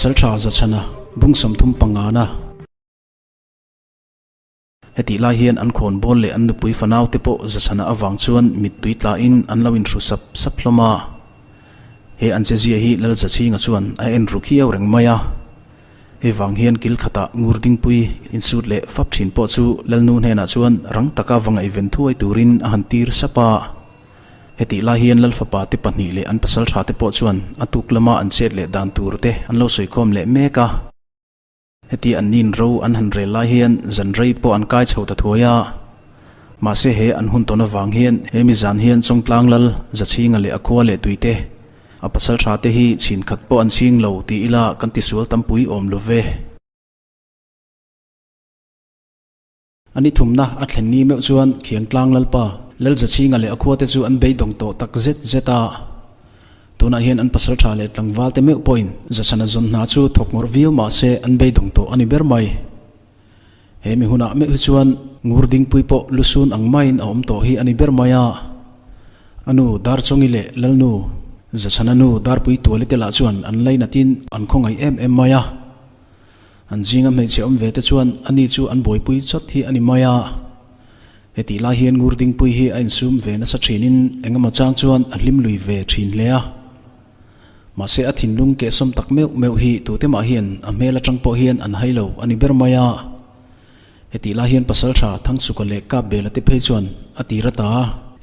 Pasaltha Zachhana bung 35 na. Hetih lai hian an khawnbawl leh an nupui fanau te pawh Zachhana avang chuan mittui tlain an lo inhru sap sap hlawm a. He an chezia hi Lal Zachhinga chuan a en ru khiau reng mai a. Hei vang hian kil khatah ngur dingpui insut leh fap thin pawh chu Lalnu hnenah chuan rang taka va ngaihven thuai turin a han tir sap a. Hetih lai hian Lal fapa te pahnih leh an pasal tha te pawh chuan a tuk lama an chet leh dan tur te an lo sawikhawm leh mek a. Heti an nin ro an han rel lai hian zan rei pawh an kai chho ta thuai a. Mahse he an hun tawn avang hian he mi zan hian Chawngtlang Lal Zachhinga leh a khua leh tuite A pasal tha te hi chhin khat pawh an ching lo ti ila kan tisual tampui awm lo ve. A ni thumna a thlen ni meuh chuan Khiangtlang Lalpa, Lalzachhinga leh a khua te chu an beidawng tawh tak zet zet a. Tunah hian an pasal tha leh tlangval te meuh pawhin Zachhana zawn hna chu thawk ngawrh viau mah se an beidawng tawh a ni ber mai. He mi hunah meuh hi chuan ngur dingpui pawh lusun ang maiin a awm tawh hi a ni ber mai a. A nu Darchawngi leh Lalnu Zachhana nu Darpui Tuali te lah chuan an lainatin an khawngaih em em mai a. An zinga hmeichhe awm ve te chuan ani chu an buaipui chawt hi a ni mai a. Hetih lai hian ngur dingpui hi a insum ve nasa thinin engemaw chang chuan a hlim lui ve thin hle a. Mahse a thinlung kehsawm tak meuh meuh hi tute mah hian a hmel atang pawh hian an hai lo a ni ber mai a. Hetih lai hian Pasaltha Thangsuka leh Kapbela te phei chuan a tir ata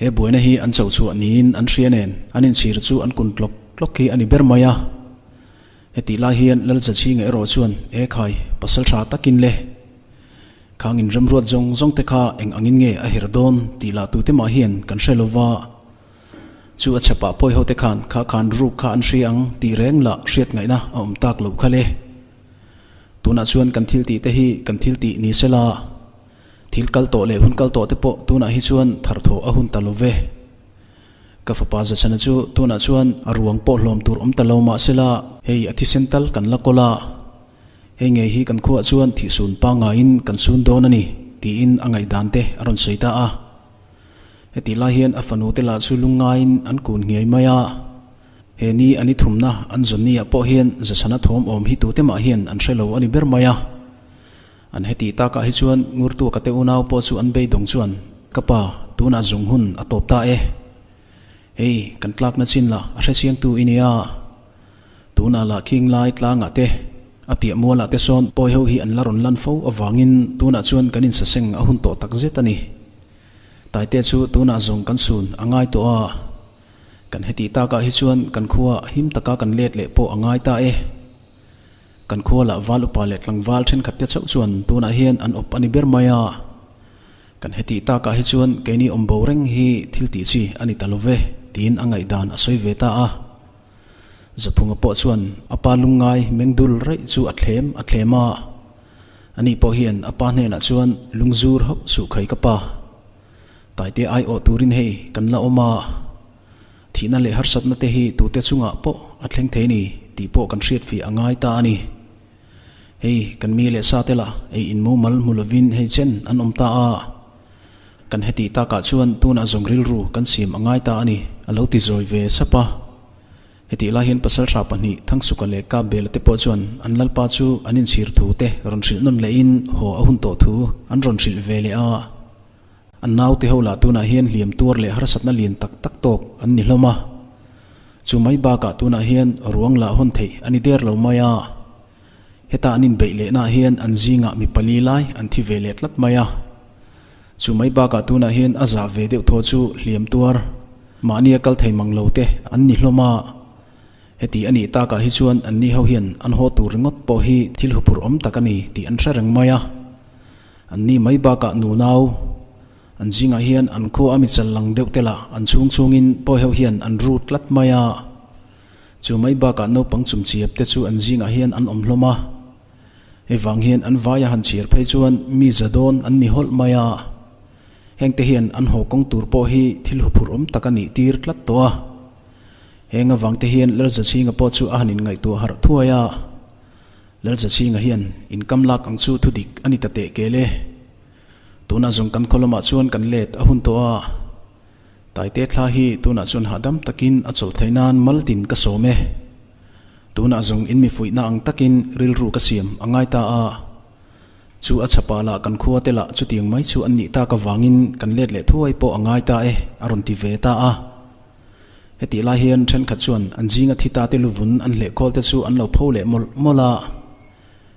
he buaina hi an cho chhuah niin an hria nen an inchhir chu an kun tlawk tlawk hi a ni ber mai a. Hetih lai hian Lalzachhinga erawh chuan E khai, Pasaltha takin le. Khang inremruat zawng zawng te kha eng angin nge a her dawn tih lah tute mah hian kan hre lo va. Chu a chhepah pawi ho te khan kha khan ruk kha an hria ang tih reng lah hriat ngaihna a awm tak lo kha le. Tunah chuan kan thil tih te hi kan thil tih ni se la, thil kal tawh leh hun kal tawh te pawh tunah hi chuan tharthawh a hun ta lo ve. Ka fapa Zachhana chu tunah chuan a ruang pawh hlawm tur awm ta lo mah se la, hei a thisen tal kan la kawl a, hei ngei hi kan khuaah chuan thihsun pangaiin kan sun dawn a ni tiin a ngaihdan te a rawn sawi ta a. Hetih lai hian a fanu te lah chu lungngaiin an kun nghiai mai a. He ni a ni thumna an zawn ni ah pawh hian Zachhana thawm awm hi tute mah hian an hre lo a ni ber mai a. An hetih takah hi chuan Ngurtuaka te unau pawh chu an beidawng chuan, Ka pa, tunah zung hun a tawp ta e. Hei, kan tlakna chin lah a hrechiangtu i nia. Tunah lah khing lai tlangah te, a piah mualah te sawn pawi ho hi an la rawn lan fo avangin tunah chuan kan insaseng a hun tawh takzet a ni. Taite chu tunah zawng kan sun a ngai tawh a, kan hetih takah hi chuan kan khua him taka kan let leh pawh a ngai ta e. Kan khua lah val upa leh tlangval thenkhat te chauh chuan tunah hian an awp a ni ber mai a. Kan hetih takah hi chuan keini awm bo reng hi thil tih chi a ni ta lo ve tiin a ngaihdan a sawi ve ta a. Zaphunga pawh chuan a pa lungngai meng dul raih chu a thlem a thlem a. Ani pawh hian a pa hnenah chuan lungzur hauh suh khai ka pa. Taite aiawh turin hei kan la awm a, thihna leh harsatna te hi tute chungah pawh a thleng thei ni tih pawh kan hriat fih a ngai ta a ni. Hei kan mi leh sa te lah ei in mumal hmu lovin hei chen an awm ta a, kan hetih takah chuan tunah zawng rilru kan siam a ngai ta a ni a lo ti zawi ve sap a. Hetih lai hian pasaltha pahnih Thangsuka leh Kapbela te pawh chuan an lalpa chu an inchhir thu te rawn hrilh nawn lehin haw a hun tawh thu an rawn hrilh ve leh a. An naute ho lah tunah hian hliam tuar leh harsatna lian tak tak tawk an ni hlawm a. Chu mai bakah tunah hian ruang lah hawn theih a ni der lo mai a. Heta an inbeih lehnaah hian an zingah mi pali lai an thi ve leh tlat mai a. Chu mai bakah tunah hian a zah ve deuh thaw chu hliam tuar, mahnia kal thei mang lo te an ni hlawm a. Heti a nih takah hi chuan anni ho hian an haw tur ringawt pawh hi thil huphurh awm tak a ni tih an hre reng mai a. Anni mai bakah nunau an zingah hian an khua a mi chal lang deuh te lah an chhung chhungin pawi ho hian an ru tlat mai a. Chu mai bakah naupang chumchiap te chu an zingah hian an awm hlawm a. Hei vang hian an vaia han chhiar phei chuan mi za dawn an ni hawlh mai a. Hengte hian an haw kawng tur pawh hi thil huphurh awm tak a nih tir tlat tawh a. Heng avangte hian Lalzachhinga pawh chu a han inngaihtuah harh thuai a. Lalzachhinga hian inkam lak ang chu thudik a ni ta teh kel e. Tunah zawng kan khaw lamah chuan kan let a hun tawh a. Taite thla hi tunah chuan hahdam takin a chawlh theih nan maltin ka sawm e. Tunah zawng in mi fuihna ang takin rilru ka siam a ngai ta a. Chu a chhapah lah kan khua te lah chutiang mai chu an nih tak avangin kan let leh thuai pawh a ngai ta e, a rawn ti ve ta a. Hetih lai hian thenkhat chuan an zinga thi ta te luvun an hleh khawl te chu an lo pho leh mawlh mawlh a.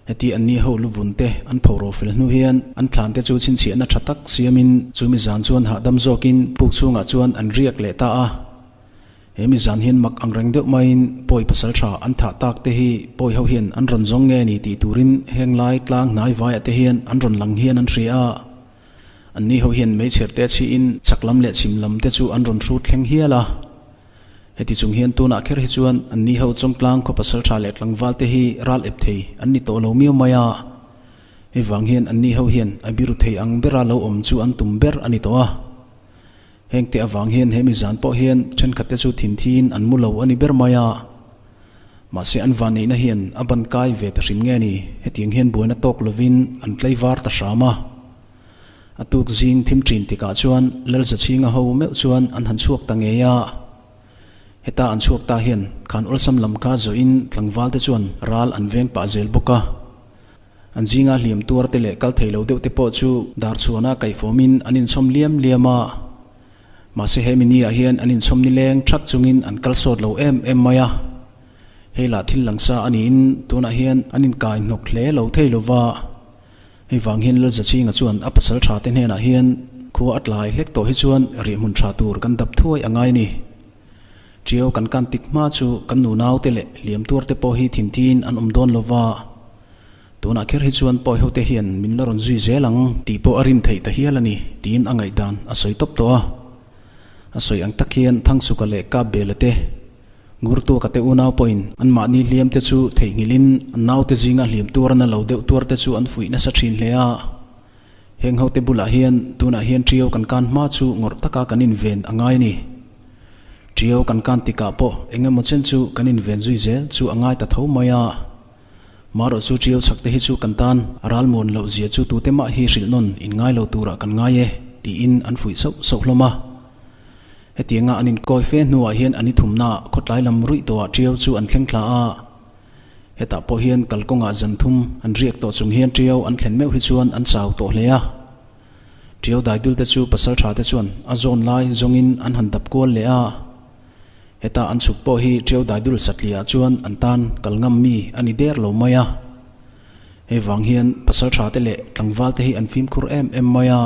Heti an ni ho luvun te an pho ro fel hnu hian an thlan te chu chhinchhiahna tha tak siamin chu mi zan chuan hahdam zawkin puk chhungah chuan an riak leh ta a. He mi zan hian mak ang reng deuh maiin pawi pasal tha an thah tak te hi pawi ho hian an rawn zawng nge ni tih turin heng lai tlang hnai vaiah te hian an rawn lang hian an hria a. An ni ho hian meichher te chhiin chhak lam leh chhim lam te chu an rawn hrut thleng hial a. Heti chung hian tunah kher hi chuan an ni ho chawngtlang khaw pasal tha leh tlangval te hi ral ep thei an ni tawh lo miau mai a. Hei vang hian an ni ho hian a biru thei ang bera lo awm chu an tum ber a ni tawh a. Heng te avang hian he mizan pawh hian thenkhat te chu thinthiin an mu lo a ni ber mai a. Mahse an vanneihna hian a ban kai ve ta hrim nge ni, hetiang hian buaina tawk lovin an tlaivar ta hram a. A tuk zing thim thin tikah chuan Lalzachhinga ho meuh chuan an han chhuak ta ngei a. Heta an chhuak ta hian khan awlsam lam kha zawhin tlangval te chuan ral an veng pah zel bawk a. An zinga hliam tuar te leh kal thei lo deuh te pawh chu darchhuana kaihfawmin an inchhawm liam liam a. Mahse he mini ah hian an inchhawm nileng thak chungin an kal sawt lo em em mai a. Hei lah thil langsa a niin tunah hian an inkai hnawk hle lo thei lo va. Hei vang hian Lalzachhinga chuan a pasal tha te hnenah hian khua a tlai hlek tawh hi chuan rihhmun tha tur kan dap thuai a ngai ni. Ṭiau kan kan tik hma chu kan nunau te leh hliam tuar te pawh hi thinthiin an awm dawn lo va. Tunah kher hi chuan pawi hote hian min la rawn zui zel ang tih pawh a rin theih ta hial a ni tiin a ngaihdan a sawi tawp tawh a. A sawi ang tak hian Thangsuka leh Kapbela te, Ngurtuaka te unau pawhin anmahni hliam te chu theihnghilhin an naute zinga hliam tuar na lo deuh tuar te chu an fuih nasa thin hle a. Heng hote bulah hian tunah hian ṭiau kan kan hma chu ngawrh taka kan inven a ngai a ni. Ṭiau kan kan tikah pawh eng emaw chen chu kan inven zui zel chu a ngai ta tho mai a. Marawh chu ṭiau chak te hi chu kan tan a ral muan loh zia chu tute mah hi hrilh nawn in ngai lo turah kan ngai e tiin an fuih sauh sauh hlawm a. Hetianga an inkawi fe hnuah hian an i thumnaah khawtlai lam ruih tawhah ṭiau chu an thleng thla a. Hetah pawh hian kalkawngah zan thum an riak tawh chung hian ṭiau an thlen meuh hi chuan an chau tawh hle a. Ṭiau daidul te chu pasal ṭha te chuan a zawn lai zawngin an han dap kual leh a. Heta an chhuk pawh hi ṭiau daidul satliah chuan an tan kal ngam mi a ni der lo mai a. Hei vang hian pasal ṭha te leh tlangval te hi an fimkhur em em mai a.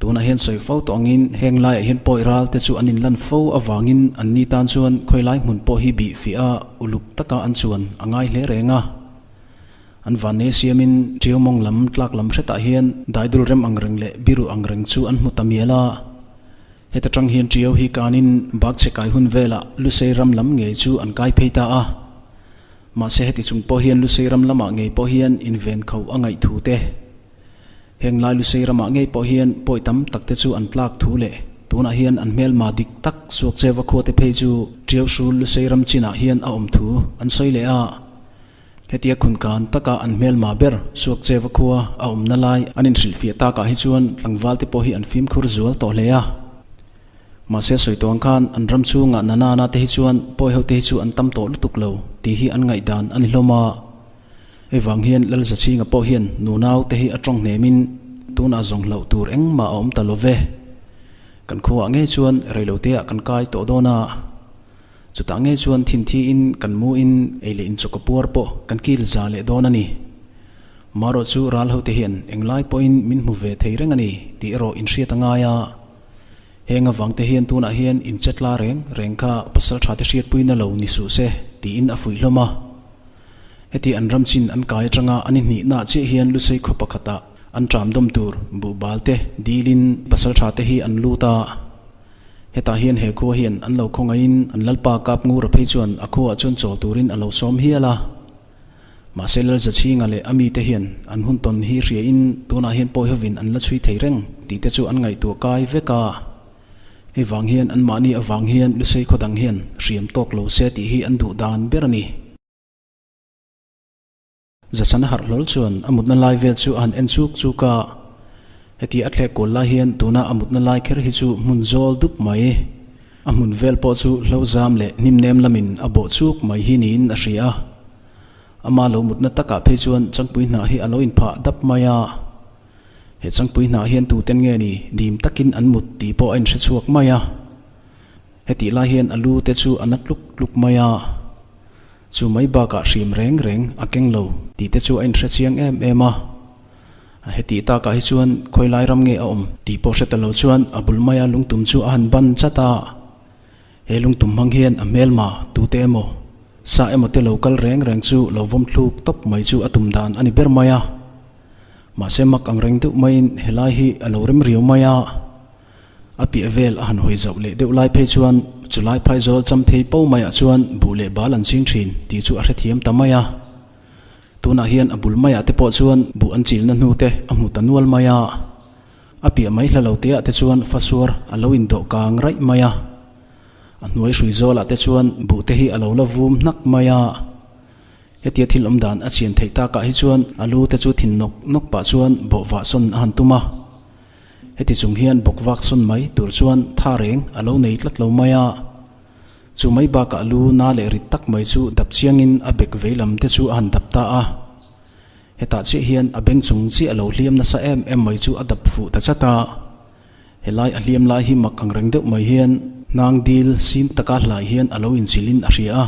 Tunah hian sawi fo tawh angin heng laiah hian pawi ral te chu an inlan fo avangin an ni tan chuan khawilai hmun pawh hi bih fiah a uluk taka an chuan a ngai hle reng a. An vannei siamin Ṭiau mawng lam tlak lam hretah hian daidul rem ang reng leh biru ang reng chu an hmu ta mial a. Heta tang hian Ṭiau hi kanin bak chhe kai hun velah Lusei ram lam ngei chu an kai phei ta a. Mahse heti chung pawh hian Lusei ram lamah ngei pawh hian inven kho a ngaih thu te. Heng lai Lusei ramah ngei pawh hian pawi tam tak te chu an tlak thu leh tunah hian an hmelma dik tak Suakcheva khua te phei chu Ṭiau hrul Lusei ram chinah hian a awm thu an sawi leh a. Hetia khunkan taka an hmelma ber Suakcheva khua a awmna lai an inhrilhfiah takah hi chuan tlangval te pawh hi an fimkhur zual tawh hle a. Mahse sawi tawh ang khan an ram chhungah Nanana te hi chuan pawi ho te hi chu an tam tawh lutuk lo tih hi an ngaihdan a ni hlawm a. Hei vang hian Lalzachhinga pawh hian nunau te hi a tawng hnemin tunah zawng hlauh tur engmah a awm ta lo ve. Kan khuaah ngei chuan reiloteah kan kai tawh dawn a. Chutah ngei chuan thinthiin kan muin ei leh inchawk a puar pawh kan kil za leh dawn a ni. Marawh chu ral hote hian englai pawhin min hmu ve thei reng a ni tih erawh inhriat a ngai a. Heng avangte hian tunah hian inchetla reng reng kha pasal thate hriatpuina lo ni suh se tiin a fuih hlawm a. Heti an ram chin an kai atanga an inhnihnaah chiah hian Lusei khaw pakhatah an ṭam dawm tur buhbal te dilin pasal ṭha te hi an lut a. Hetah hian he khua hian an lo khawngaihin an lalpa kap ngur a phei chuan a khuaah chuan chawl turin a lo sawm hial a. Mahse Lalzachhinga leh a mite hian an hun tawn hi hriain tunah hian pawi hovin an la chhui thei reng tih te chu an ngaihtuah kai vek a. Hei vang hian anmahni avang hian Lusei khaw dang hian hriam tawk lo se tih hi an duh dan ber a ni. Zasana harh hlawl chuan a mutna lai vel chu a han en chuk chuk a, heti a thlek kual lai hian tuna a mutna lai kher hi chu hmun zawl dup mai. A hmun vel pawh chu hlo zam leh hnim nem lamin a bawh chuk mai hi niin a hria a. Ama lo mutna takah phei chuan changpui hnah hi a lo inphah dap mai a. He changpui hnah hian tuten nge ni dim takin an mut tih pawh a inhre chhuak mai a. Hetih lai hian a lu te chu a na tluk tluk mai a. Chu mai bakah hrim reng reng a keng lo tih te chu a inhre chiang em em a. Hetih takah hi chuan khawi lai ram nge a awm tih pawh hre ta lo chuan a bul maia lungtum chu a han ban chat a. He lungtum hmang hian a hmelma tute emaw, sa emaw te lo kal reng reng chu lo vawm thluk tawp mai chu a tum dan a ni ber mai a. Mahse mak ang reng deuh maiin helai hi a lo rem riau mai a. A piah vel a han hawi zauh leh deuh lai phei chuan chulai phaizawl cham phei po maiah chuan buh leh bal an ching thin tih chu a hrethiam ta mai a. Tunah hian a bul maiah te pawh chuan buh an chilna hnu te a hmu ta nual mai a. A piah mai hla lo teah te chuan fasuar a lo indawh kang raih mai a. A hnuai hrui zawlah te chuan buh te hi a lo la vum hnak mai a. Hetia thil awm dan a chian theih takah hi chuan a lu te chu thin nawk nawk pah chuan bawhvah sawn a han tum a. Heti chung hian bawkvak sawn mai tur chuan tha reng a lo nei tlat lo mai a. Chu mai bakah lu na leh rit tak mai chu dap chiangin a bek vei lam te chu a han dap ta a. Hetah chiah hian a beng chung chiah lo hliam nasa em em mai chu a dap fuh ta chat a. Helai a hliam lai hi mak ang reng deuh mai hian hnang dil sim taka hlai hian a lo inchilhin a hria a.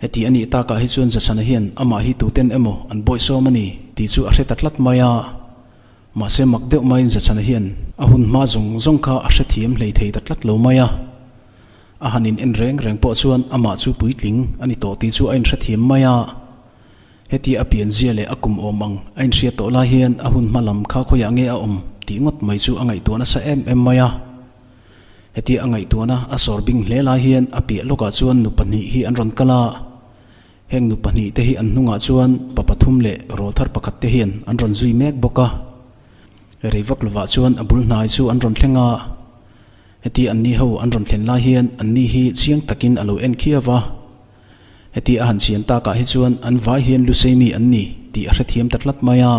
Heti a nih takah hi chuan Zachhana hian amah hi tuten emaw an bawihsawm a ni tih chu a hre ta tlat mai a. Mahse mak deuh maiin Zachhana hian a hun hma zawng zawng kha a hrethiam hlei thei ta tlat lo mai a. A han in en reng reng pawh chuan amah chu puitling a ni tawh tih chu a inhrethiam mai a. Hetia a pianzia leh a kum awm ang a inhriat tawh lai hian a hun hma lam kha khawiah nge a awm tih ngawt mai chu a ngaihtuah nasa em em mai a. Hetia a ngaihtuahna a sawr bing hle lai hian a piah lawkah chuan nu pahnih hi an rawn kal a. Heng nu pahnihte hi an hnungah chuan pa pathum leh rawlthar pakhat te hian an rawn zui mek bawk a. Rei vak lovah chuan a bul hnai chu an rawn thleng a. Heti anni ho an rawn thlen lai hian anni hi chiang takin a lo en khiau va. Heti a han chian takah hi chuan an vai hian Lusei mi an ni tih a hrethiam ta tlat mai a.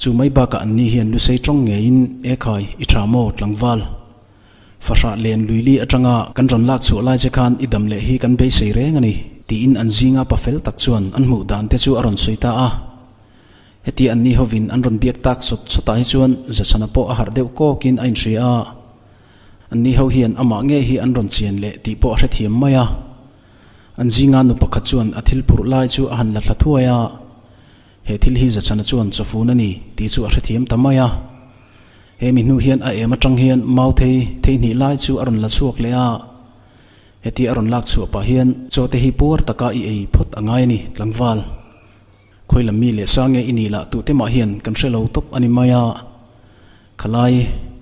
Chu mai bakah anni hian Lusei tawng ngeiin, Ekhai, i tha maw, tlangval? Fahrah len Luili atanga kan rawn lak chhuah lai che khan i dam leh hi kan beisei reng a ni, tiin an zinga pa fel tak chuan an hmuh dan te chu a rawn sawi ta a. Hetia anni hovin an rawn biak tak sawt sawtah hi chuan Zachhana pawh a harh deuh kawkin a inhria a. Anni ho hian amah ngei hi an rawn chian leh tih pawh a hrethiam mai a. An zinga nu pakhat chuan a thil phurh lai chu a han la thla thuai a. He thil hi Zachhana chuan chawfun a ni tih chu a hrethiam ta mai a. He mi hnu hian a em atang hian mau thei thei hnih lai chu a rawn la chhuak leh a. Hetia a rawn lak chhuah pah hian chaw te hi puar taka i ei phawt a ngai a ni, tlangval. Khawi lam mi leh sang nge i nih lah tute mah hian kan hre lo tawp a ni mai a. Khalai,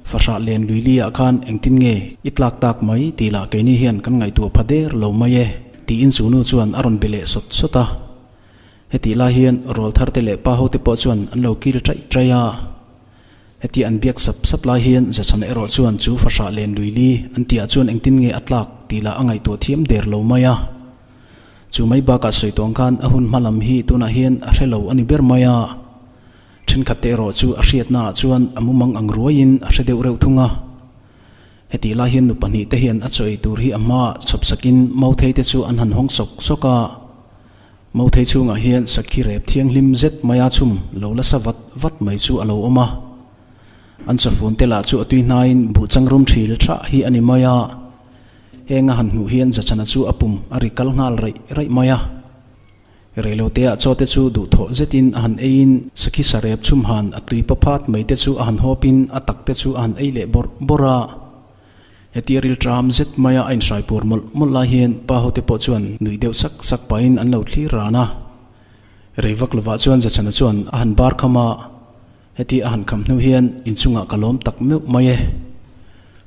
fahrah len lui li ah khan engtin nge i tlak tak mai tih lah keini hian kan ngaihtuah pha der lo mai e, tiin chu nu chuan a rawn be leh sawt sawt a. Hetih lai hian rawl thar te leh pa ho te pawh chuan an lo kil ṭaih ṭaih a. Heti an biak sap sap lai hian Zachhana erawh chuan chu fahrah len lui li an tihah chuan engtin nge a tlak tih lah a ngaihtuah thiam der lo mai a. Chu mai bakah sawi tawng khan a hun hma lam hi tunah hian a hre lo a ni ber mai a. Thenkhat te erawh chu a hriatnaah chuan a mumang ang ruaiin a hre deuh reuh thung a. Hetih lai hian nu pahnihte hian a chaw ei tur hi a hmaah chhawp sakin Mauthei te chu an han hawng sawk sawk a. Mauthei chhungah hian sakhi rep thianghlim zet maia chhum lo la sa vat vat mai chu a lo awm a. An chawfun te lah chu a tui hnaiin buh changrum thil thah hi a ni mai a. Heng a han hmuh hian Zachhana chu a pum a ri kal nghal raih raih mai a. Reiloteah chaw te chu duhthawh zetin a han eiin sakhi sarep chhum han a tui paphat mai te chu a han hawpin a tak te chu a han ei leh bawrh bawrh a. Hetia rilṭam zet maia a inhraipur mawlh mawlh lai hian pa hote pawh chuan nuih deuh sak sak pahin an lo thlir ran a. Rei vak lovah chuan Zachhana chuan a han bar kham a. Heti a han kham hnu hian inchungah ka lawm tak meuh mai e.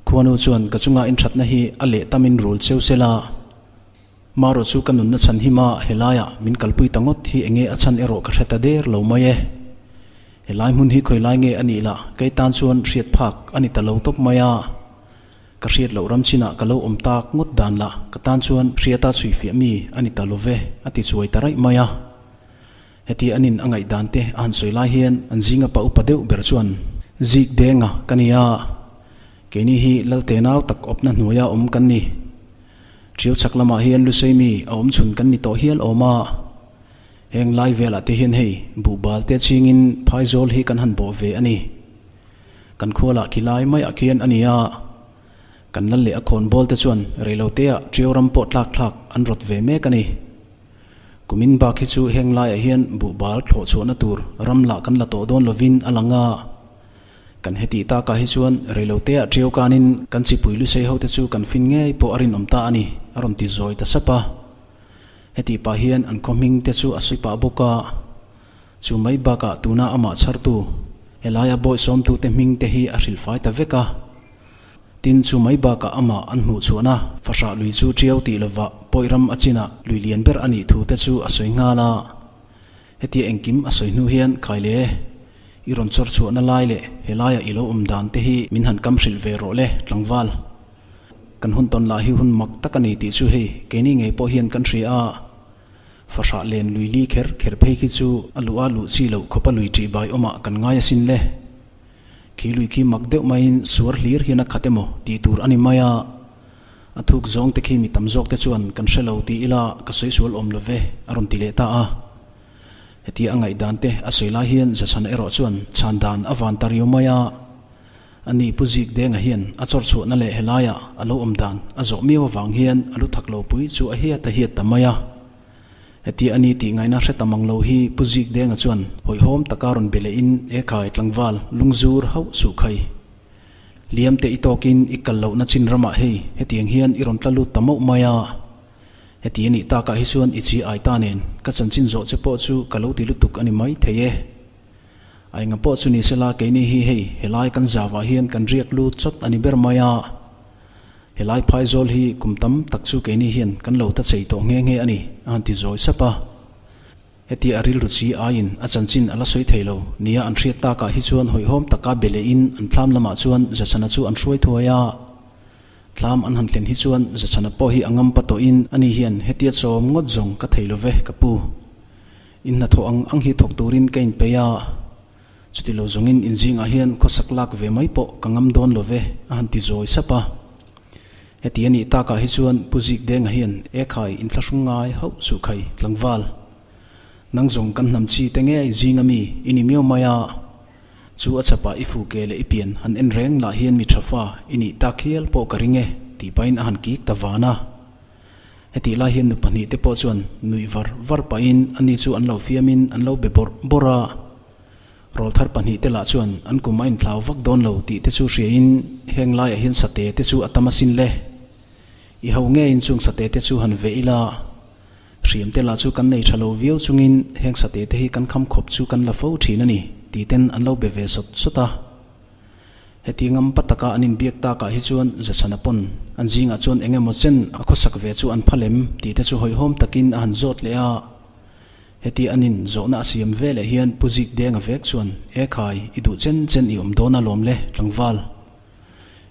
Khuanu chuan ka chunga inthatna hi a leh tamin rul cheu sela. Marawh chu ka nunna chhan hima helaiah min kalpui ta ngawt hi enge a chhan erawh ka hre ta der lo mai e. Helai hmun hi khawi lai nge a nih lah kei tan chuan hriat phak a ni ta lo tawp mai a. Ka hriat loh ram chinah ka lo awm tak ngawt dan lah ka tan chuan hriata chhuifiah mi a ni ta lo ve a ti chuai ta raih mai a. Heti anin a ngaihdan te a han sawi lai hian an zinga pa upa deuh ber chuan, Zik denga ka nia. Keini hi Lalte nau tak awpna hnuaia awm kan ni. Ṭiau chhak lamah hian Lusei mi a awm chhun kan ni tawh hial awm a. Heng lai velah te hian hei buhbal te chingin phaizawl hi kan han bawh ve a ni. Kan khua lah khi lai maiah khian a ni a. Kan lal leh a khawnbawl te chuan reiloteah ṭiau ram pawh tlak thlak an rawt ve mek a ni. Kumin bak hi chu heng laiah hian buhbal thlawh chhuahna tur ram lah kan la tawh dawn lovin a lang a. Kan hetih takah hi chuan reiloteah ṭiau kanin kan chipui lusei hote chu kan fin ngei pawh a rinawm ta a ni, a rawn ti zawi ta sap a. Hetih pah hian an khaw hming te chu a sawi pah bawk a. Chu mai bakah tuna amah chhartu, helaia bawihsawmtute hming te hi a hrilhfai ta vek a. Tin, chu mai bakah amah an hmuh chhuahna fahrah lui chu ṭiau tih lovah pawi ram a chinah lui lian ber a nih thu te chu a sawi nghal a. Hetia engkim a sawi hnu hian Khaile, i rawn chawr chhuahna lai leh helaia i lo awm dan te hi min han kam hrilh ve rawh le, tlangval. Kan hun tawn lah hi hun mak tak a ni tih chu hei keini ngei pawh hian kan hria a. Fahrah len lui li kher kher phei khi chu a luh a luh chi loh khawpa lui ṭih bai awmah kan ngai asin le. Khi lui khi mak deuh maiin suar hlir hian a khat emaw tih tur a ni mai a. A thuk zawng te khi mi tam zawk te chuan kan hre lo ti ila ka sawi sual awm lo ve a rawn ti leh ta a. Hetia a ngaihdan te a sawi lai hian Zachhan erawh chuan chhan dan a van ta riau mai a. Ani Pu Zik Denga hian a chawr chhuahna leh helaiah a lo awm dan a zawh miau avang hian a lu thak lo pui chu a hiat a hiat ta mai a. Hetia ani tih ngaihna hre ta mang lo hi Pu Zik Denga chuan hawihhawm taka rawn be lehin Ekhai tlangval lungzur hauh suh khai. Hliam te i tawkin i kal lohna chin ramah hei hetiang hian i rawn tla lut ta mauh mai a. Heti a nih takah hi chuan i chi ai ta nen ka chanchin zawh che pawh chu ka lo ti lutuk a ni mai thei e. A enga pawh chu ni sela keini hi hei helai kan zavah hian kan riak lut chawt a ni ber mai a. Helai phaizawl hi kum tam tak chu keini hian kan lo ta chei tawh nghe nghe a ni a han ti zawi sap a. Hetia a rilru chi aiin a chanchin a la sawi thei lo nia an hriat takah hi chuan hawihhawm taka be lehin an thlam lamah chuan Zachhana chu an hruai thuai a. Thlam an han thlen hi chuan Zachhana pawh hi a ngampa tawhin ani hian hetia chawm ngawt zawng ka thei lo ve ka pu. In hnathawh ang ang hi thawk turin ka inpeih a, chuti lo zawngin in zingah hian khawsak lak ve mai pawh ka ngam dawn lo ve a han ti zawi sap a. Heti a nih takah hi chuan Pu Zik Denga hian e khai inthlahrung ngai hauh suh khai tlangval. Nang zawng kan hnam chi te ngei zinga mi i ni miau mai a, chu a chhapah i fuke leh i pian han en reng lah hian mi tha fa i nih tak hial pawh ka ring e tih pahin a han kik ta van a. Hetih lai hian nu pahnihte pawh chuan nuih var var pahin ani chu an lo fiamin an lo be bawrh bawrh a. Rawlthar pahnihte lah chuan an kum a inthlau vak dawn lo tih te chu hriain heng laiah hian sate te chu a tam asin le. I ho ngeiin chung sate te chu han veh ila. Hriamte lah chu kan nei tha lo viau chungin heng sate te hi kan kham khawp chu kan la fo thin a ni tih ten an lo be ve sawt sawt a. Heti ngampa taka an inbiak takah hi chuan Zachhana pawn an zingah chuan eng emaw chen a khawsak ve chu an phal em tih te chu hawihhawm takin a han zawt leh a. Heti an in zawhna a siam ve leh hian Pu Zik Denga vek chuan, E khai, i duh chen chen i awm dawn a lawm le, tlangval.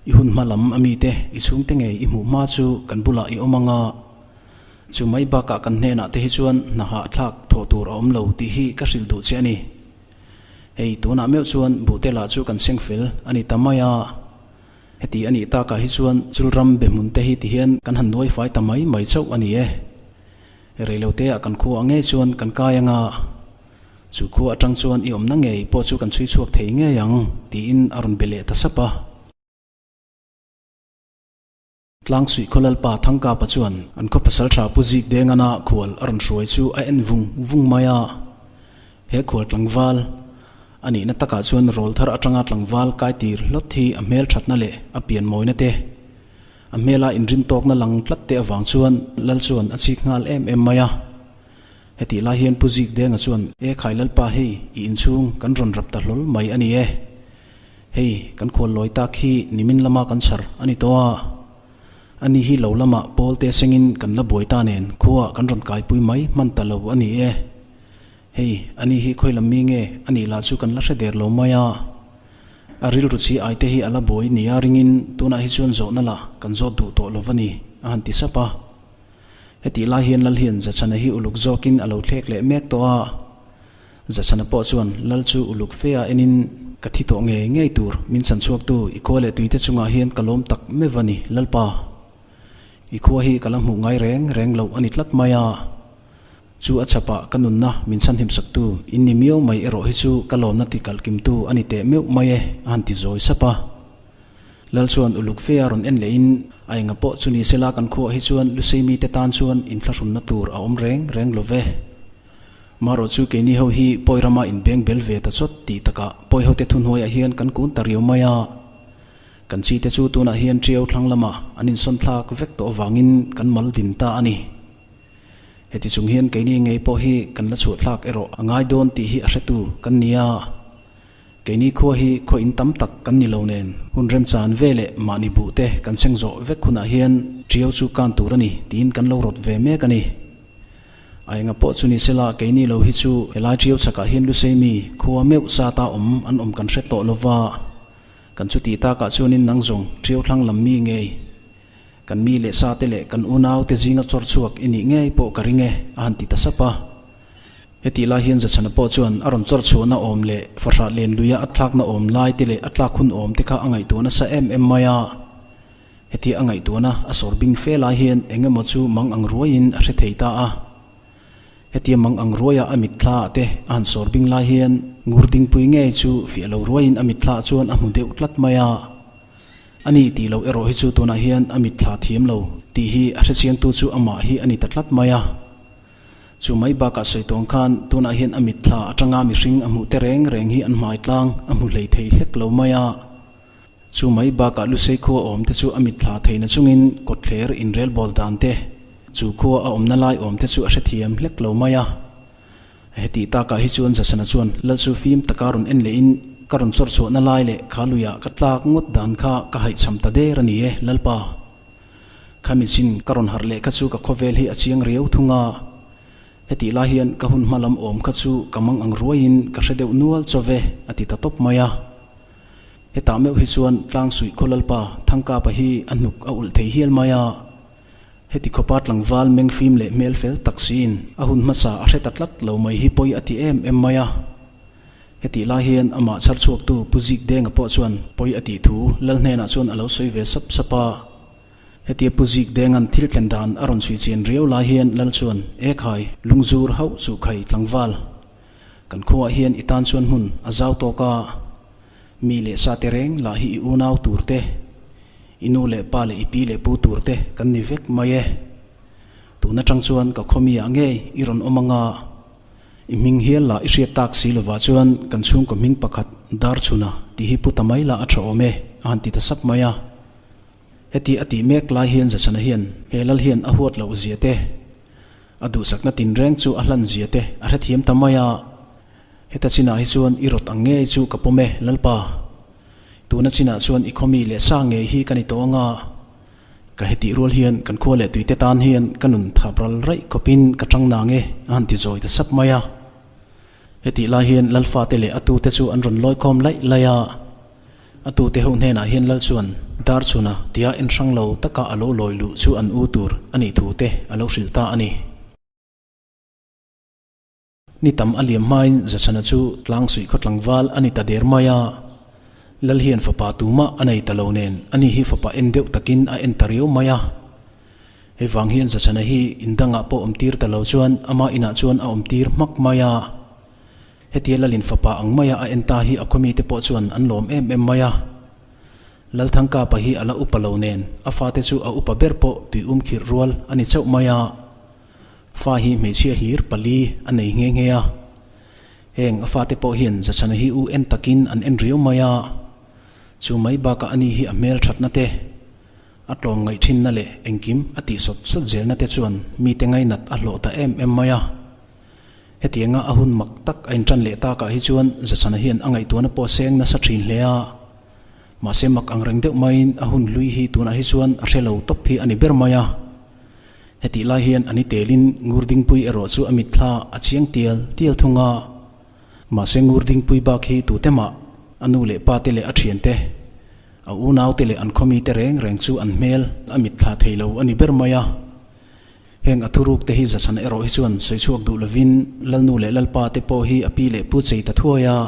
I hun hma lam a mite, i chhungte ngei i hmuh hma chu kan bulah i awm ang a. Chu mai bakah kan hnenah te hi chuan hna hahthlak thawh tur a awm lo tih hi ka hrilh duh che a ni. Hei, tunah meuh chuan buhte lah chu kan seng fel a ni ta mai a. Heti a nih takah hi chuan chulram be hmun te hi tihian kan han nuai fai ta mai mai chauh a ni e. Reiloteah kan khua ngei chuan kan kai anga, chu khua atang chuan i awmna ngei pawh chu kan chhui chhuak thei ngei ang, tiin a rawn be leh ta sap a. Tlangsuih khaw Lalpa Thangkapa chuan an khaw pasaltha Pu Zik Dengana khual a rawn hruai chu a en vung vung mai a. He khual tlangval a nihna takah chuan rawl thar atanga tlangval kai tir hlawt hi a hmelthatna leh a pianmawina te A hmela inrintawkna lang tlat te avang chuan Lal chuan a chik nghal em em mai a. Hetih lai hian Pu Zik Denga chuan, E khai Lalpa hei i inchhung kan rawn rap ta hlawl mai a ni e. Hei kan khual lawi tak hi nimin lama kan chhar a ni tawh a. Ani hi lo lamah pawl te sengin kan la buai ta nen khuaah kan rawn kaipui mai hman ta lo a ni e. Hei ani hi khawi lam mi nge a nih lah chu kan la hre der lo mai a. A rilru chi ai te hi a la buai nia ringin tunah hi chuan zawhna lah kan zawt duh tawh lo va ni, a han ti sap a. Hetih lai hian Lal hian Zachhana hi uluk zawkin a lo thlek leh mek tawh a. Zachhana pawh chuan Lal chu uluk fe a enin. Ka thi tawh ngei ngei tur, min chan chhuaktu i khua leh tuite chungah hian ka lawm tak meuh a ni, Lalpa. I khua hi ka la hmuh ngai reng reng loh a ni tlat mai a. Chu a chhapah ka nunna min chhanhim saktu in ni miau mai erawh hi chu ka lawmna ti kalhkimtu a ni teh meuh mai e, a han ti zawi sap a. Lal chuan uluk fe a rawn en lehin, A enga pawh chu ni sela kan khuaah hi chuan Lusei mite tan chuan inthlahrunna tur a awm reng reng lo ve. Marawh chu keini ho hi pawi rama inbeng bel ve ta chawt tih takah pawi hote thuhnuaiah hian kan kun ta riau mai a. Kan chite chu tunah hian Ṭiau thlang lamah an insawn thlak vek tawh avangin kan mal din ta a ni. Heti chung hian keini ngei pawh hi kan la chhuah thlak erawh a ngai dawn tih hi a hretu kan ni a. Keini khua hi khaw in tam tak kan ni lo nen hun remchan ve leh mahni buh te kan cheng zawh vek hunah hian Ṭiau chu kan tur a ni tiin kan lo rawt ve mek a ni. A enga pawh chu ni sela keini lo hi chu helai Ṭiau chhakah hian Lusei mi khua meuh zata awm an awm kan hre tawh lova, kan chuti takah chuanin nang zawng Ṭiau thlang lam mi ngei Kan mi leh sa te leh kan unau te zinga chawr chhuak i nih ngei pawh ka ring e, a han ti ta sap a. Hetih lai hian Zachhana pawh chuan a rawn chawr chhuahna awm leh fahrah len luia a thlakna awm lai te leh a tlak hun awm te kha a ngaihtuah nasa em em mai a. Hetia a ngaihtuahna a sawr bing fe lai hian eng emaw chu mang ang ruaiin a hre thei ta a. Hetia mang ang ruaia a mitthla ah te a han sawr bing lai hian ngur dingpui ngei chu fiah lo ruaiin a mitthla ah chuan a hmu deuh tlat mai a. A ni tih loh erawh hi chu tunah hian a mitthla thiam lo tih hi a hrechiangtu chu amah hi a ni ta tlat mai a. Chu mai bakah sawi tawng khan tunah hian a mitthla atanga mihring a hmuh te reng reng hi an hmai tlang a hmu hlei thei hlek lo mai a. Chu mai bakah Lusei khua awm te chu a mitthla theihna chungin kawtthler inrelbawl dan te, chu khua a awmna lai awm te chu a hrethiam hlek lo mai a. Hetih takah hi chuan Zasana chuan Lal chu fim taka rawn en lehin, Ka rawn chawr chhuahna lai leh kha luiah ka tlak ngawt dan kha ka haihchham ta der a ni e, Lalpa. Khami chin ka rawn harh leh kha chu ka khawvel hi a chiang riau thung a. Hetih lai hian ka hun hma lam awm kha chu ka mang ang ruaiin ka hre deuh nual chaw ve, a ti ta tawp mai a. Hetah meuh hi chuan Tlangsuih khaw Lalpa Thangkapa hi a hnuk a ulh thei hial mai a. Heti khawpa tlangval mengfim leh hmel fel tak siin a hun hmasa a hre ta tlat lo mai hi pawi a ti em em mai a. Hetih lai hian amah chhar chhuaktu Pu Zik Denga pawh chuan pawi a tih thu Lal hnenah chuan a lo sawi ve sap sap a. Hetia Pu Zik Denga'n thil thlen dan a rawn chhui chian riau lai hian Lal chuan, E khai, lungzur hauh chu khai tlangval. Kan khuaah hian i tan chuan hmun a zau tawk a. Mi leh sa te reng lah hi i unau tur te, i nu leh pa leh i pi leh pu tur te kan ni vek mai e. Tun atang chuan ka khawmi ah ngei i rawn awm anga, i hming hial lah i hriat tak si lovah chuan kan chhungkaw hming pakhat Darchhuna tih hi pu ta mai lah a tha awm e, a han ti ta sap mai a. Heti a tih mek lai hian Zachhana hian he lal hian a huat loh zia te, a duhsakna tinreng chu a hlan zia te a hrethiam ta mai a. Heta chinah hi chuan i rawt ang ngei chu ka pawm e, Lalpa. Tuna chinah chuan i khawmi leh sa ngei hi ka ni tawh anga, ka hetih rual hian kan khua leh tuite tan hian ka nun thap ral raih khawpin ka tang nang e, a han ti zawi ta sap mai a. Hetih lai hian Lalfate leh a tute chu an rawn lawikhawm laih laih a. A tute ho hnenah hian Lal chuan Darchhuna tia en hrang lo taka a lo lawi luh chu an u tur a nih thu te a lo hrilh ta a ni. Ni tam a liam hmain Zachhana chu Tlangsuih khaw tlangval a ni ta der mai a. Lal hian fapa tumah a nei ta lo nen ani hi fapa en deuh takin a en ta riau mai a. Hei vang hian Zachhana hi in dangah pawh awm tir ta lo chuan ama inah chuan a awm tir hmak mai a. Hetia Lalin fapa ang maia a en ta hi a khawmite pawh chuan an lawm em em mai a. Lalthangkapa hi a la upa lo nen a fate chu a upa ber pawh tui um khirh rual a ni chauh mai a. Fa hi hmeichhia hlir pali a nei nghe nghe a, heng a fate pawh hian Zachhana hi u en takin an en riau mai a, chu mai bakah ani hi a hmel thatna te, a tlawm ngaih thinna leh engkim a tih sawt sawt zelna te chuan mite ngainat a hlawh ta em em mai a. Hetianga a hun mak tak a intan leh takah hi chuan Zachhana hian a ngaihtuahna pawh a seng nasa thin hle a, mahse mak angreng deuh maiin a hun hlui hi tunah hi chuan a hre lo tawp hi a ni ber mai a. Hetih lai hian a ni telin Ngurdingpui erawh chu a mitthla a chiang tial tial thung a. Mahse Ngurdingpui bak hi tute mah, a nu leh pa te leh a thiante, a unau te leh an khawmi te reng reng chu an hmel a mitthla thei lo a ni ber mai a. Heng a thuruk te hi Zachhan erawh hi chuan sawi chhuak duh lovin Lalnu leh Lalpa te pawh hi a pi leh pu chei ta thuai a.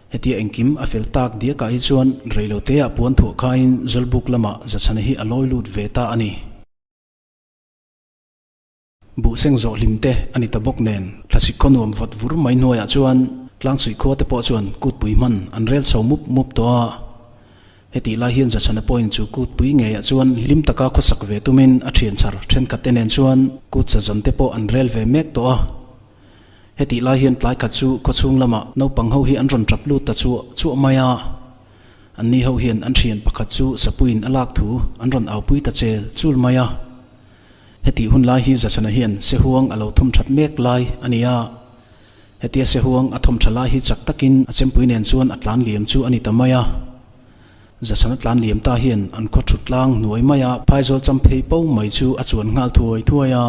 Hetia engkim a fel tak diakah hi chuan reiloteah puan thuah khaiin Zawlbuk lamah Zachhana hi a lawi lut ve ta a ni. Buhseng zawh hlim te a ni ta bawk nen thlasik khaw nuam vawt vur mai hnuaiah chuan Tlangchhuih khua te pawh chuan kutpui hman an rel chho mup mup tawh a. Hetih lai hian Zachhana pawhin chu kutpui ngeiah chuan hlim taka khawsak ve tumin a thian chhar thenkhat te nen chuan kut sazawn te pawh an rel ve mek tawh a. Hetih lai hian tlai khat chu khawchhung lamah naupang ho hi an rawn tap lut ta chuah chuah mai a. Anni ho hian an thian pakhat chu sapuiin a lak thu an rawn aupui ta chel chul mai a. Hetih hun lai hi Zachhana hian Sehuang a lo thawm that mek lai a ni a. Hetia Sehuang a thawm tha lai hi chak takin a chempui nen chuan a tlan liam chu a ni ta mai a. Zachhana tlan liam ta hian an khaw thut tlang hnuai maia phaizawl champhei po mai chu a chuan nghal thuai thuai a.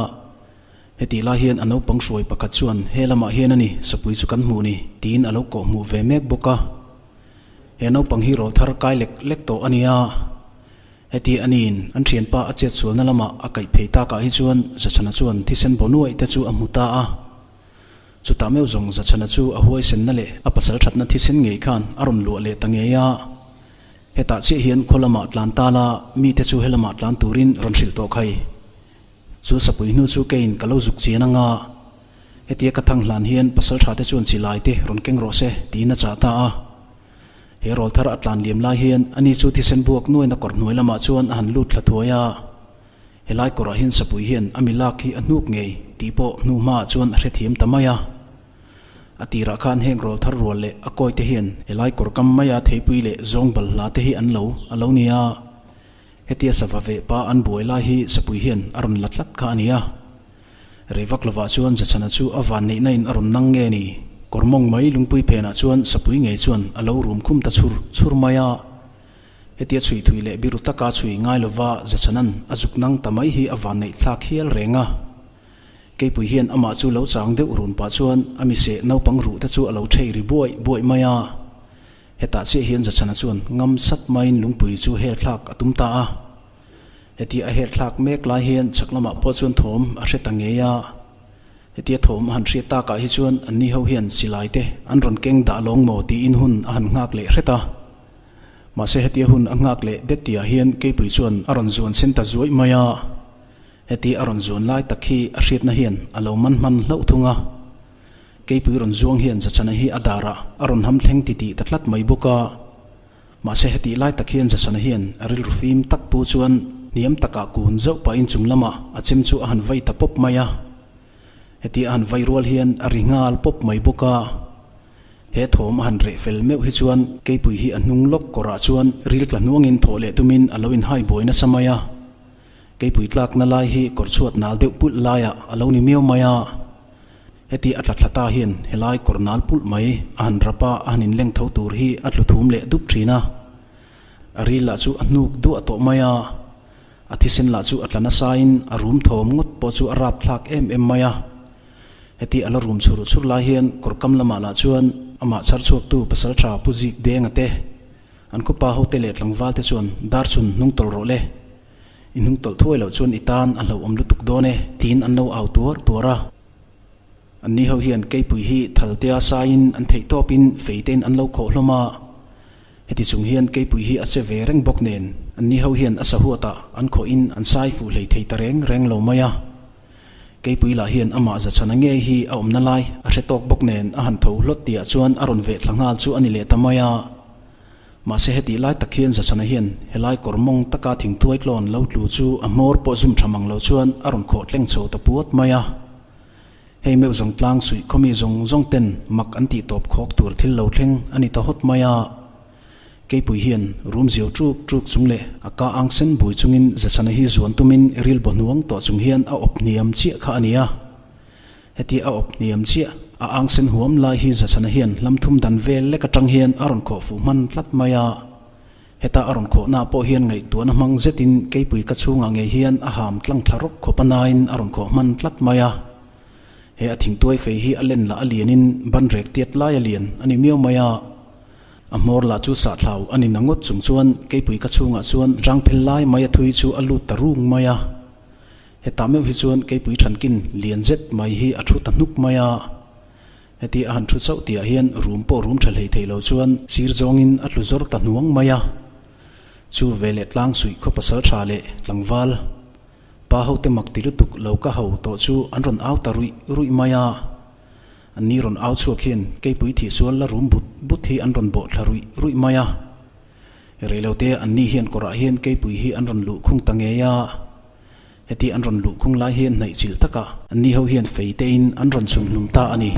Hetih lai hian a naupang hruai pakhat chuan he lamah hian a ni, sapui chu kan hmuh ni, tiin a lo kawh hmuh ve mek bawk a. He naupang hi rawl thar kai lek lek tawh a ni a. Heti a niin an thianpa a chet sualna lamah a kaih phei takah hi chuan Zachhana chuan thisen baw nuaih te chu a hmu ta a. Chutah meuh zawng Zachhana chu a huaisenna leh a pasal thatna thisen ngei khan a rawn luah leh ta ngei a. Hetah chiah hian khaw lamah tlan ta la, mite chu he lamah tlan turin rawn hrilh tawh khai. Chu sapui hnu chu keiin ka lo zuk chian anga, hetia ka thang hlan hian pasal tha te chuan chilai te rawn keng rawh se tiin a chah ta a. He rawl thar a tlan liam lai hian ani chu thisen buak nuaina kawr hnuai lamah chuan a han lut thla thuai a. Helai kawrah hian sapui hian a mi lak hi a hnuk ngei tih pawh hnu hmaah chuan a hrethiam ta mai a. A tirah khan heng rawl thar rual leh a kawi te hian helai kawr kam maia theipui leh zawng balhla te hi an lo a lo ni a. Hetia sava veh pa an buai lai hi sapui hian a rawn la tlat kha a ni a. Rei vak lovah chuan Zachhana chu a van neihna in a rawn nang nge ni? Kawr mawng mai lungpui phenah chuan sapui ngei chuan a lo rum khum ta chhur chhur mai a. Hetia chhui thui leh biru taka chhui ngai lova Zachhana'n a zuk nang ta mai hi a van neih thlak hial reng a. Keipui hian amah chu lo chang deuh run pah chuan a miseh naupang ruh te chu a lo thei ri buaih buaih mai a. Hetah chiah hian Zachhana chuan ngam sat maiin lungpui chu hel thlak a tum ta a. Hetia a hel thlak mek lai hian chhak lamah pawh chuan thawm a hre ta ngei a. Hetia thawm a han hriat takah hi chuan anni ho hian silai te an rawn keng dah lawng maw tiin hun a han nghak leh hret a. Mahse hetia hun a nghak leh det tihah hian keipui chuan a rawn zuan sen ta zuaih mai a. Hetia a rawn zuan lai tak hi a hriatna hian a lo man hman hlauh thung a. Keipui rawn zuang hian Zachana hi a darah a rawn ham thleng titih ta tlat mai bawk a. Mahse hetih lai tak hian Zachana hian a rilru fim tak pu chuan hniam takah kun zauh pahin chung lamah a chem chu a han vai ta pawp mai a. Hetia a han vai rual hian a ri nghal pawp mai bawk a. He thawm a han reh fel meuh hi chuan Keipui hi a hnung lawk kawrah chuan ril tla hnuangin thawh leh tumin a lo inhai buai nasa mai a. Keipui tlakna lai hi kawr chhuat nal deuh pulh laiah a lo ni miau mai a. Heti a tla thla ta hian helai kawr nal pulh mai a han rap a, a han inleng tho tur hi a tlu thum leh dup thin a. A ril lah chu a hnuk duah tawh mai a, a thisen lah chu a tla nasain a rum thawm ngawt pawh chu a rap thlak em em mai a. Heti a la rum chhur chhur lai hian kawr kam lamah lah chuan amah chhar chhuaktu pasaltha Pu Zik Denga te, an khawpa hote leh tlangval te chuan dar chhun hnung tawlh rawh le. I hnung tawlh thuai loh chuan i tan a hlauhawm lutuk dawn e, tiin an lo au tuar tuar a. Anni ho hian keipui hi thaltea saiin an theih tawpin feitein an lo khawh hlawm a. Heti chung hian keipui hi a che ve reng bawk nen anni ho hian a sahuatah an khawhin an sai fuh hlei thei ta reng reng lo mai a. Keipui lah hian amah zachhana ngei hi a awmna lai a hre tawk bawk nen a han tho hlawt tihah chuan a rawn veh thla nghal chu a ni leh ta mai a. Mahse hetih lai tak hian Zachhana hian helai kawr mawng taka thingtuai tlawn lo tlu chu a hmawr pawh zum tha mang lo chuan a rawn khawh tleng chho ta puat mai a. Hei meuh zawng tlang suih khawmi zawng zawng ten mak an tih tawp khawk tur thil lo thleng a ni ta hawt mai a. Keipui hian rum ziau ṭuk ṭuk chung leh a ka ang sen bui chungin Zachhana hi zuan tumin ril baw hnuang tawh chung hian a awp hniam chiah kha a ni a. Heti a awp hniam chiah, a ang sen huam lai hi Zachhana hian hlam thum dan vel lek atang hian a rawn khawh fuh hman tlat mai a. Heta a rawn khawhna pawh hian ngaihtuahna hmang zetin keipui ka chhungah ngei hian a ham tlang thla rawk khawp a nain a rawn khawh hman tlat mai a. He a thingtuai fei hi a len lah a lianin ban rek tiat lai a lian a ni miau mai a. A hmawr lah chu sahthlau a ni na ngawt chung chuan keipui ka chhungah chuan rang phel lai mai a thui chu a lut ta rung mai a. Hetah meuh hi chuan keipui thankin lian zet mai hi a thu ta hnuk mai a. Heti a han thu chauh tihah hian rum pawh rum tha hlei thei lo chuan sir zawngin a tlu zawr ta hnuang mai a. Chu veleh tlang suih khaw pasal tha leh tlangval pa hote mak ti lutuk lo ka ho tawh chu an rawn au ta ruih ruih mai a. An ni rawn au chhuak hian keipui thihsual la rum but but hi an rawn bawh thla ruih ruih mai a. Reilote an ni hian kawrah hian keipui hi an rawn luh khung ta ngei a. Heti an rawn luh khung lai hian hnaih chilh takah an ni ho hian fei tein an rawn chhun hlum ta a ni.